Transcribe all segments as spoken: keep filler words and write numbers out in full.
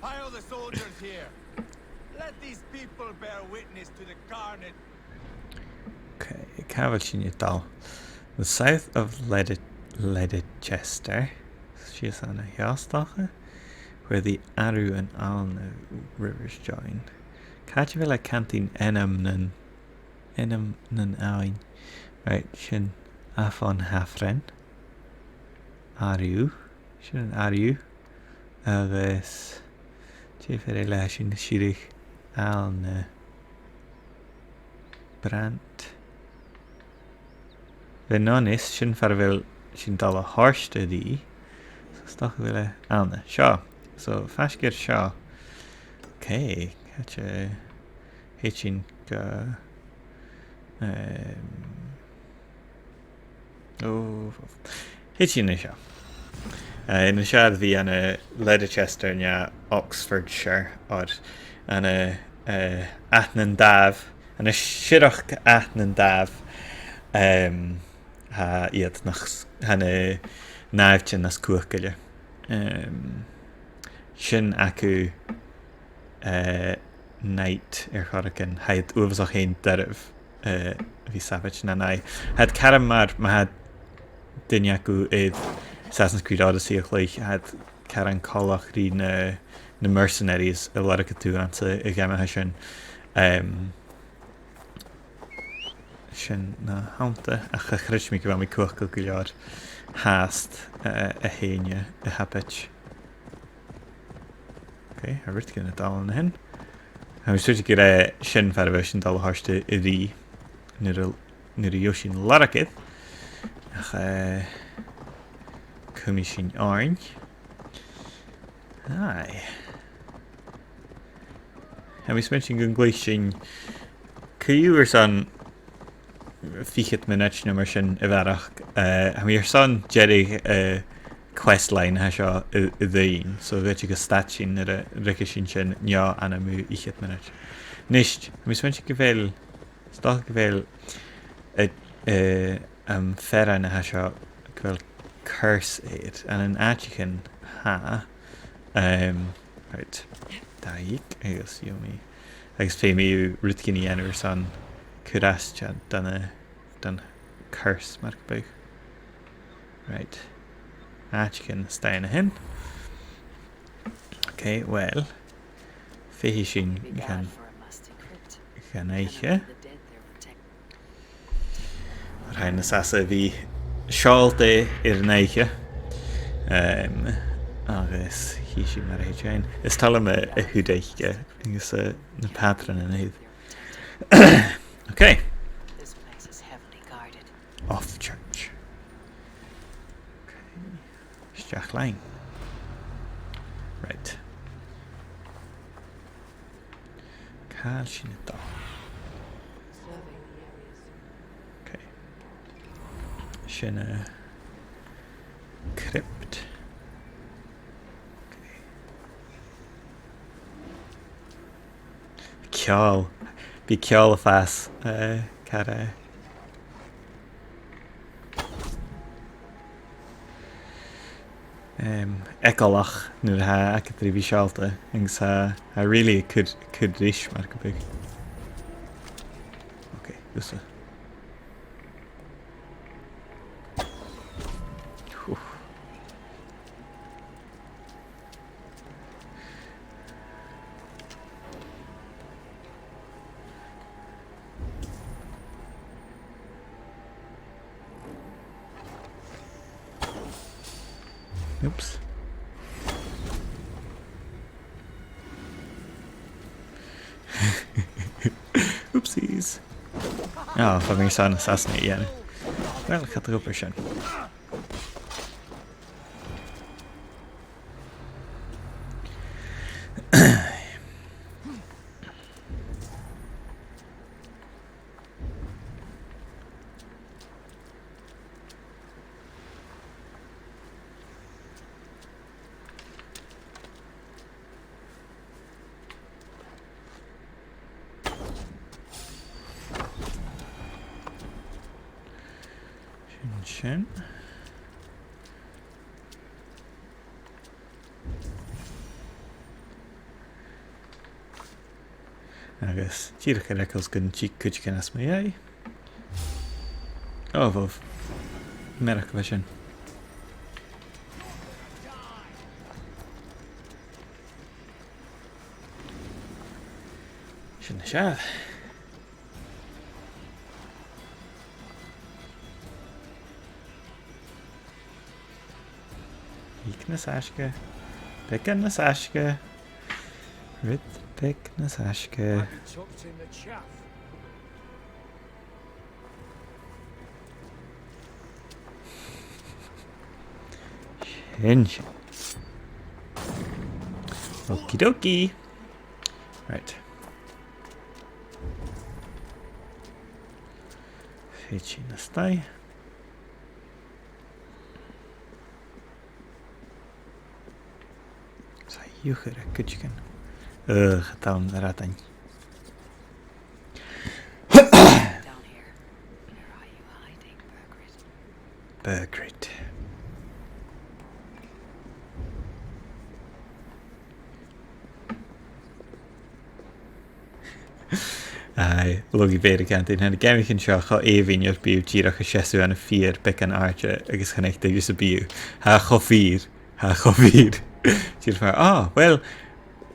Pile the soldiers here. Let these people bear witness to the carnage. Okay, càit a bheil sinn a' dol? The south of Ledi-, Leicester. Sìos ann a sheo, 's dòcha. Where the Aru and Alna rivers join. Càit a bheil e a' cantainn ainm nan, ainm nan abhainn? Right, sin Afon Hafren. Aru. Sin an Aru. Agus dè fear eile a tha sin, Sìreach, Alna, Brant. Bheith an-àird, sin far a bheil sinn a' dol a thoirt a-rithist. So, 's dòcha gu bheil e ann an seo. So, faisg air seo. Okay, càit a thèid sinn gu, um, oh, thèid sinn an seo. Uh, an seo a bhith ann an, uh, Leicester no Oxfordshire, or ann an, uh, uh, Ath nan Damh, ann an Siorrachd Ath nan Damh, um, tha iad nas, tha na nàimhdean nas cumhachdaile. Um, sin agaibh, uh, knight air choreigin, tha iad uabhasach fhèin doirbh, uh, a bhith a' sabaid nan aghaidh. Tha iad caran mar, ma tha duine agaibh air Assassin's Creed Odyssey a chluich, tha iad caran coltach ri na, na mercenaries a lorgas tu anns a' gheama sin. Um, Sin na th' annta, ach cha chreid mi gu bheil mi cumhachdail gu leòr fhathast, eh, a h-aon a thabaid. Okay, tha rudeigin a' dol an sin. Tha mi a' smaoineachadh gur e sin far a bheil sinn a' dol a thoirt a-rithist nuair a, nuair a gheibh sinn lorg air. Ach, eh, cumaidh sinn oirnn. Aye. Tha mi a' smaoineachadh gun cluich sinn co-dhiù airson fichead mionaid no mar sin a bharrachd. Eh, tha mi airson deireadh, eh, quest line a tha seo a, a dhèanamh, so bidh e gu stad sinn nuair a ruigeas sinn sin no ann am fichead mionaid. A-nis, tha mi a' smaoineachadh gu bheil, 's dòcha gu bheil, eh, eh, am fearann a tha seo, gu bheil curse air, ann an àiteachan tha, um, right, dà dhiog, agus gheibh mi, agus feumaidh mi rudeigin a dhèanamh airson cur às dhan, dhan, dhan curse, mar gum biodh. Right. Àiteachan a-staigh an sin. Okay, well, feuchaidh sinn dhan, dhan oidhche. Rinn e sàs a bhith seòlta air an oidhche. Em, agus chì sinn mar a thèid e. Is toil leam a, a h-uile oidhche agus, eh, na pàtranan a th' ann. Okay. This place is heavily guarded. Off church. Okay. Steach leinn. Right. Càit a bheil sinn a' dol? Okay. Sin a' chrypt. Okay. Ceòl. Bidh ceòl a' fàs, eh, cara. Em, eagalach nuair a tha agad ri bhith seòlta, agus tha, tha really a' cur, cur ris, mar gum biodh. Okay, thusa. Whew. Oops. Oopsies. Ah, bha mi airson assassinate a dhèanamh. Well, cha do dh'obraich sin. Sin sin. Agus dìreach air eagal gun tig cuideigin às mo dhèidh. Ò, bhobh. Mearachd a bha sin. Sin nas fheàrr. Beagan nas fhaisge. Beagan nas fhaisge. Rud beag nas fhaisge. Sin sin. Okie dokie. Right. Thèid sinn a-staigh. 'S e iuchair a th' againn. Ugh, tha an rud ann. Down here. Where are you hiding, Birgit? Birgit. Aye, laghaidh Mhàiri Ceantainn, tha na geamaichean seo cho èibhinn air bith, dìreach a' seasamh ann am feur beagan àirde agus chan fhaic duine sam bith thu. Tha e cho fìor, tha e cho fìor. Dìreach mar, ah, well,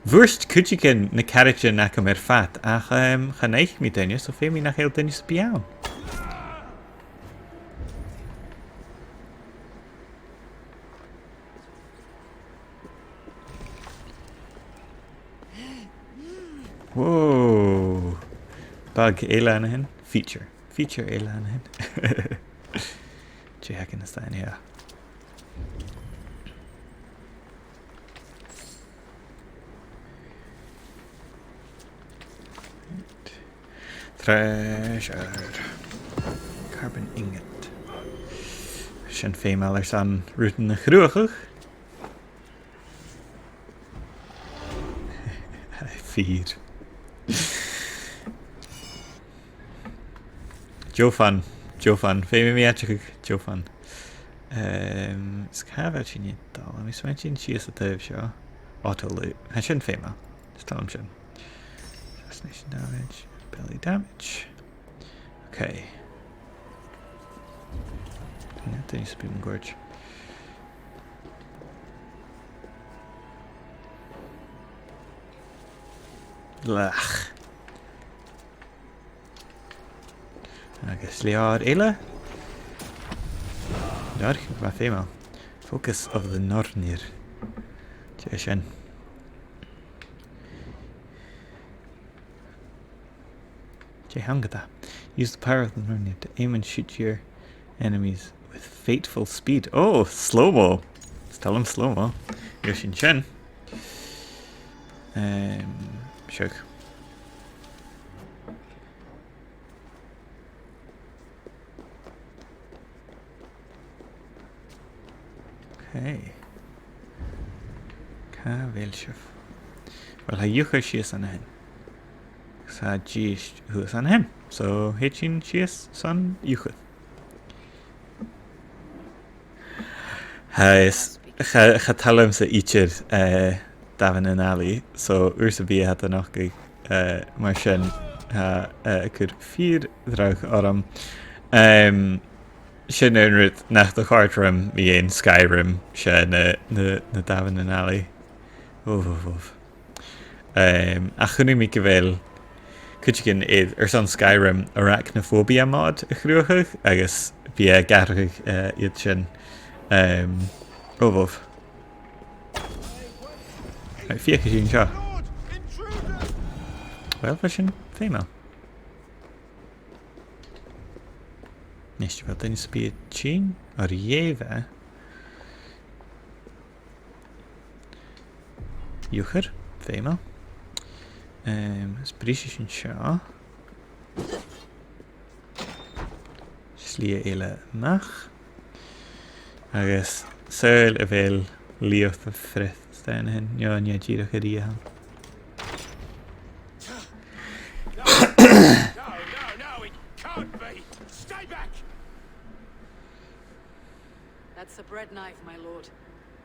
bhuairt cuideigin na caraidean agam air fad, ach, em, chan fhaic mi duine, so feumaidh nach eil duine sam bith ann. Whoa. Bug eile an sin. Feature. Feature eile an sin. Dè th' againn a-staigh an-seo? Treasure. Carbon ingot. Sin feumail airson rudan a chruthachadh. Fìor. Deagh fun. Deagh fun. Feumaidh mi aideachadh. Deagh fun. Em, is càit a bheil sinn a' dol? Tha mi a' smaointinn sìos an taobh seo. Auto loot. Tha sin feumail. Is toil leam sin. Assassination damage. Belly damage. Okay. Nì, tha duine sam bith mun cuairt. Blech. Agus leabhar eile. Leabhar gu math feumail. Focus of the Nornir. Dè sin? Dè th' ann co-dhiù? Use the power of the Nornir to aim and shoot your enemies with fateful speed. Oh, slow-mo. Is toil leam slow-mo. Gheibh sinn sin. Em, seo. Okay. Càit a bheil sibh? Uill, tha iuchair sìos an sin. Tha dithis shuas an sin. So, thèid sinn sìos san iuchair. Tha, is, cha, cha toil leamsa idir, eh, damhan an allaidh, so uair sam bith a tha iad a' nochdadh, eh, mar sin, tha, eh, a' cur fìor dhraoidheachd orm. Em, sin an rud nach do chòrd rium mu dheidhinn Skyrim, 's e na, na, na damhan an allaidh. Uf, uf, uf. Em, ach chunnaic mi gu bheil cuideigin air, airson Skyrim arachnophobia mod a chruthachadh, agus bidh e ag atharrachadh, eh, iad sin. Em, uf, uf. Right, feuchaidh sinn seo. Uill, bha sin feumail. Nis, bheil duine sam bith a' tighinn? Air dhèidh bheith. Iuchair, feumail. Em, is brisidh sinn seo. Slighe eile a-mach. Agus saoil a bheil liath a' freastal an sin? No, nì e dìreach a-rithist. No, no, no, it can't be. Stay back. That's a bread knife, my lord.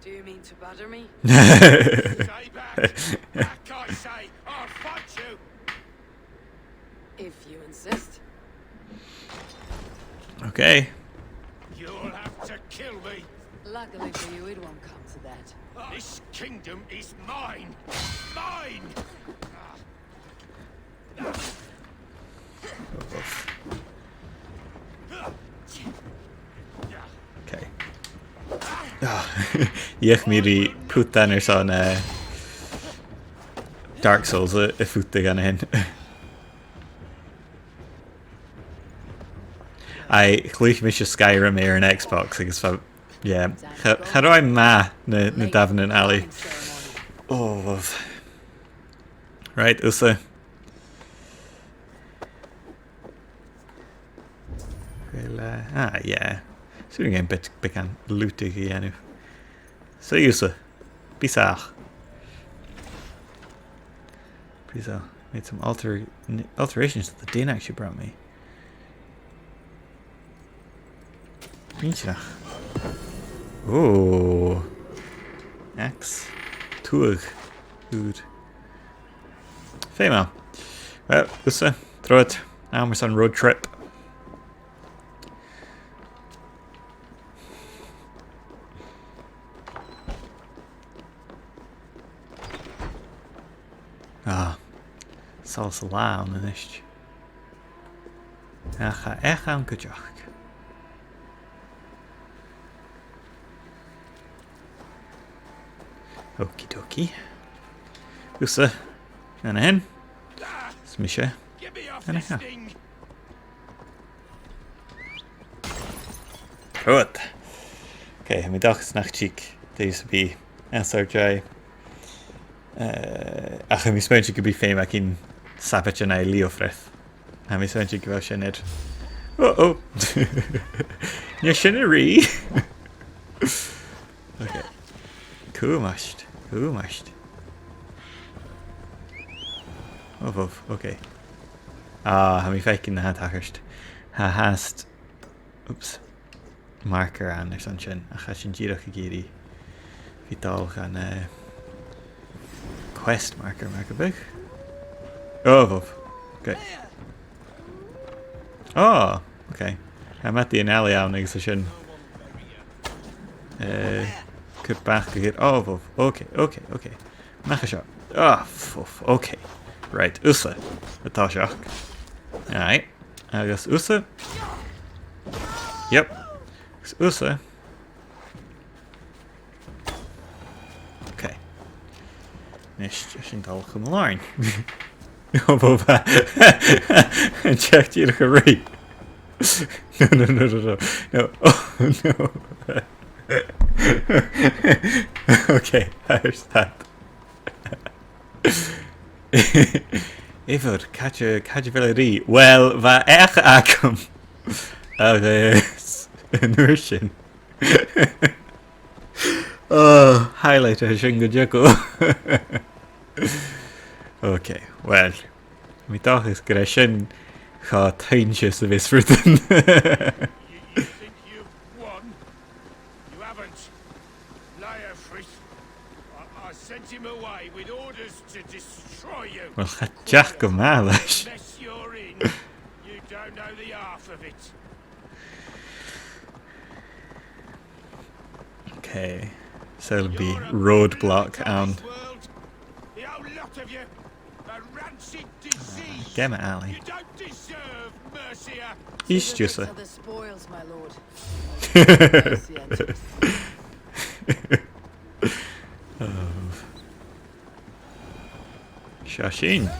Do you mean to batter me? Stay back. Back, I say, or I'll fight you. If you insist. Okay. You'll have to kill me. Luckily for you, it won't come to that. This kingdom is mine. Mine. Okay. Ah, dh'fheuch mi ri putan airson, eh, Dark Souls a, a phutadh an sin. Aye, chluich mise Skyrim air an Xbox agus bha, yeah, cha, cha robh e math na, na damhnan allaidh. Oh, love. Right, thusa. Well, uh, ah, yeah. So we're getting a bit, bit of looting here now. So thusa. Peace out. Peace out. Made some alter, alterations to the Danac she brought me. Pinch. Oh. Axe. Tuagh. Good. Feumail. Well, thusa, trobhad. Àm airson road trip. Ah. Solas an latha ann a-nis. Ach, ach, an cuideachd. Okie dokie. Thusa. An sin. Is mise. An sin. Right. Okay, tha mi an dòchas nach tig daoine sam bith às ar dèidh. Eh, ach tha mi a' smaointinn gum bi feum againn sabaid an aghaidh Leofrith. Tha mi a' smaointinn gu bheil sin air. Oh, oh. Nì sin a-rithist. Okay. Cùm ort. Cùm ort. Oh, oh, okay. Ah, tha mi a' faicinn na tha a' tachairt. Tha fhathast. Oops. Marker ann airson sin, ach tha sinn dìreach ag iarraidh a bhith a' dol dhan, eh, quest marker, mar gum biodh. Oh, bhobh. Okay. Oh, okay. Tha mi a' dèanamh an alley ann agus sin. Eh, cur back a-rithist. Oh, bhobh. Okay, okay, okay. Nach e seo. Ah, fuff. Okay. Right, thusa. Atá seo. Aye. Agus thusa. Yep. Agus thusa. Okay. Nis, tha sinn a' dol a chumail oirnn. Oh, bhobh. An teacht dìreach a-rithist. No, no, no, no, no. No. Oh, no. Okay, there's that. Eivor, càit, càit a bheil thu? Well, bha each agam. Agus an uair sin. Oh, highlight a tha sin gu dearbh. Okay, well, tha mi an dòchas gur e sin cho toinnte 's a bhios rudan. You, you think you've won? You haven't. Leofrith, I, I sent him away with orders to destroy you. Well, cha deach gu math leis. Mess you're in. You don't know the half of it. Okay. So there'll be roadblock ann. The whole lot of you are rancid disease. Gemma Alley. You don't deserve Mercia. East Jusa. The spoils, my lord. Oh. Seo sinn.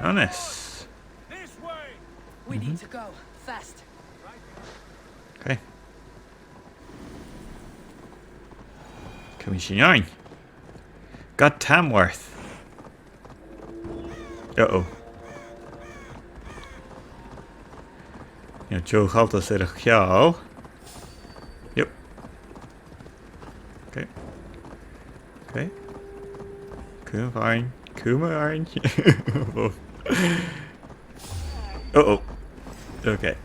Honest. This way. We need to go fast. Okay. Can we see nine? Got Tamworth. Uh-oh. You know, Joe Halter said a cow. Yep. Okay. Okay. Cùm oirnn. Cùm oirnn. Uh-oh. Okay.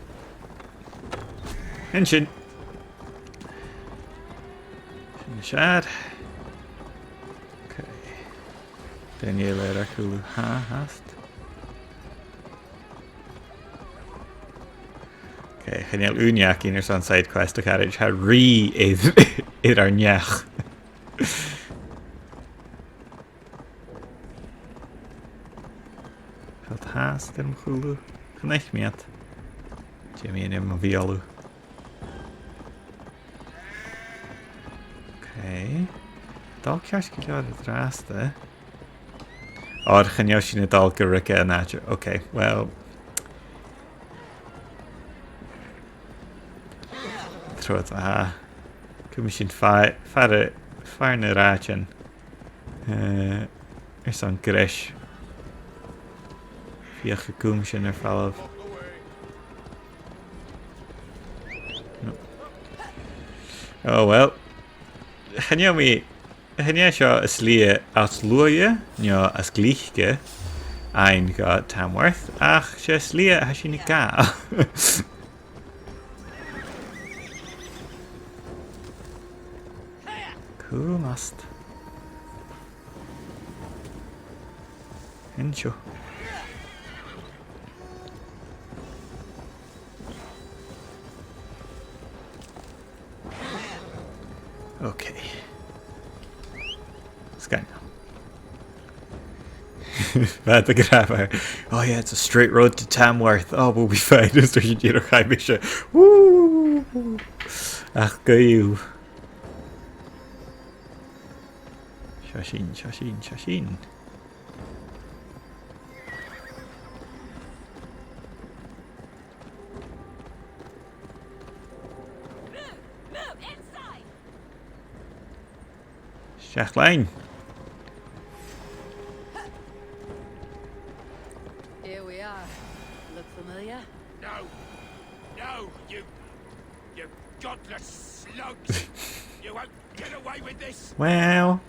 An sin. Sin siud. Okay. Daniel air a cúlú. Ha, hast. Ok, chan eil ùine againn airson side quest, a charaid, tha rìgh air, air ar neach. Tha iad fhathast air mo chùlaibh. Chonaic mi iad. Dè mu dheidhinn mo bheulaibh? Ok. Dol ceart gu leòr an-dràsta. Ò, chan eil sinn a' dol gu ruige an àite. Ok, well. Trobhad, aha. Cumaidh sinn fa-, far a, far na rathaidean. Eh, airson greis. Feuch an cùm sinn air falbh. No. Oh well. Chan eil mi, chan e seo an slighe as luaithe, no as glice, fhaighinn gu Tamworth, ach 's e an slighe a tha sinn a' gabhail. Cùm ort. An seo. Ok. Sgan. Bha iad ag ràdh, "Oh yeah, it's a straight road to Tamworth. Oh, we'll be fine." Is dòcha gun do chaidh mise. Woo! Ach co-dhiù. Seo sinn, seo sinn, seo sinn. Move! Move! Inside! Seach leinn. Here we are. Look familiar? No! No, you, you godless slugs! You won't get away with this! Well,